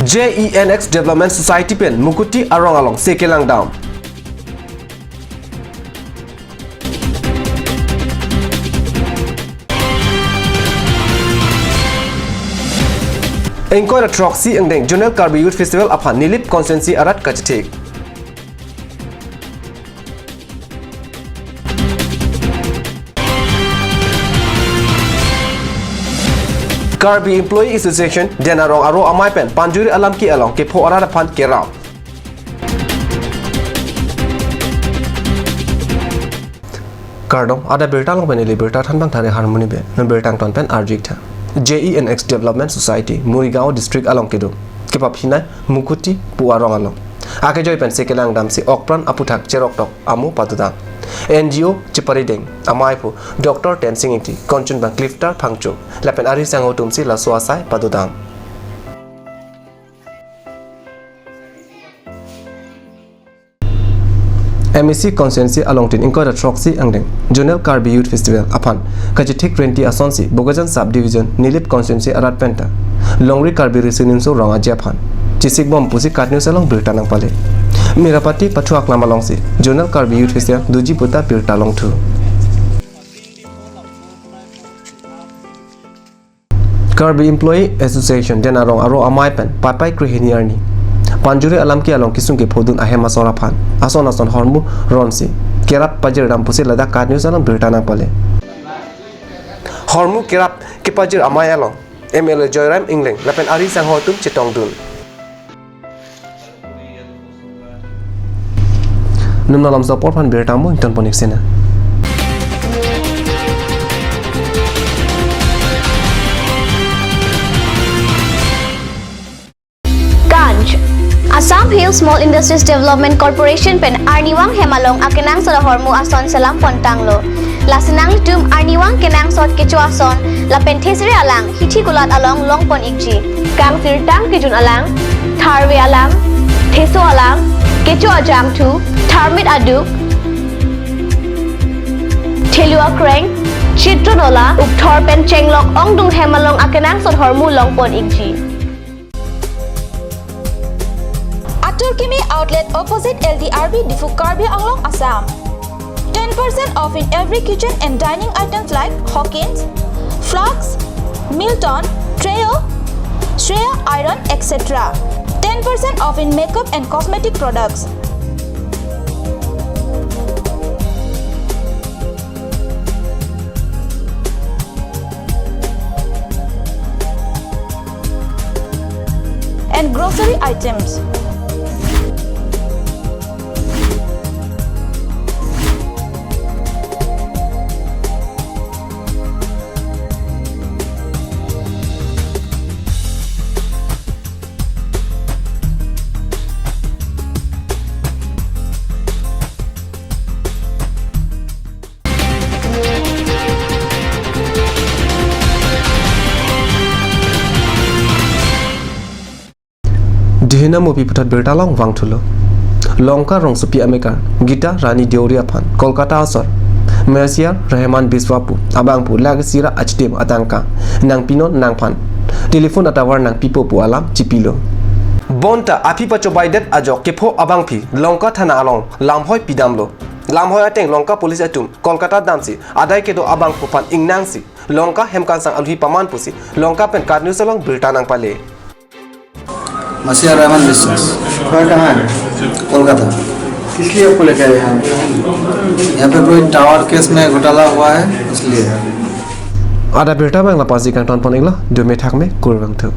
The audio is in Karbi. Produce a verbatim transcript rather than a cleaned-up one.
J E N X Development Society pen Mukuti arong along se kelang dam. Ingkoi ra throksi angdeng Zonal Karbi Youth Festival aphan Nilip Constituency arat kachethik. Karbi Employee Association Den Arong Aro Amei pen Panjuri Alamki along kepho arat aphan kerap. Kardom, adap birta along pen ili birta thanbang thari harmoni be, non birta angton pen arjik tha. J E N X Development Society, Morigaon District along kedo. Kepaphinai Mukuti pu arong along. Akejoi pen se kelang damsi okpran aputhak cheroktok amo padodam. N G O cheparideng amei aphu Doctor Tensing Ingti, konchunbang Clifter Phangcho, lapen ari sangho atumsi laso asai padodam. M A C constituency alongtin ingkoi ra throksi angdeng Zonal Karbi Youth Festival aphan kachethik renti asonsi Bokajan Sub Division Nilip constituency arat penta Longri Karbi Riso Nimso Rong Aje aphan chesikbom pusi KAT News along birta nangpale. Merapati pathu aklam alongsi Zonal Karbi Youth Festival doji puta birta longthu. Karbi Employee Association Den Arong Aro Amei pen Paipai krehini arni Panjuri Alamki along kesung kephodun ahem asor aphan ason ason hormu ronsi kerap pajirdam pusi ladak KAT News along birta nangpale. Hormu kerap kepajir amei along M L A Joyram Engleng lapen ari sangho atum chetongdun. Num malom sopor aphan birta mo ington ponik sena. Kanj. Assam Hill Small Industries Development Corporation pen arnivang hem along akenangsot ahormu ason selam pontanglo. Lasi nanglitum arnivang kenangsot kecho ason lapen thesere alang hithi kulat along longpon ikji. Kangsirtang kejun alang, tharve alang, theso alang, kecho ajangthu, tharmit aduk, thelu akreng, chitro nola, ukthor pen chenglok ongdung hem along akenangsot ahormu longpon ikji. Atur Kimi Outlet, opposite L D R B, Diphu, Karbi Anglong, Assam. Ten percent off in every kitchen and dining items like Hawkins, flasks, Milton, Treo, Shreya iron, et cetera. Ten percent off in makeup and cosmetic products. And grocery items. Dihina Mupi puthot birta along vangthulo. Lanka rongsopi amekar Gita Rani Deori aphan Kolkata asor Mercia Rehman Biswa pu abangphu lakh isi ra achitim atangka nangpinon nangphan telephone atovar nangpipo pu alam chipilo. Bonta aphi pachobaidet ajok kepho abangphi Lanka thana along lamhoi pidamlo. Lamhoi ateng Lanka police atum Kolkata damsi adai kedo abangphu aphan ingnangsi Lanka hemkangsang alui paman pusi Lanka pen KAT News along birta nangpale. मसीहा रहमान विश्वास। घर कहाँ है? कोलकाता। किस लिए आपको लेकर आए हैं? यहाँ पे कोई टावर केस में घोटाला हुआ है, इसलिए। Adap birta abang la pajir kangton pon iklo, dome thakme, kurvangthu.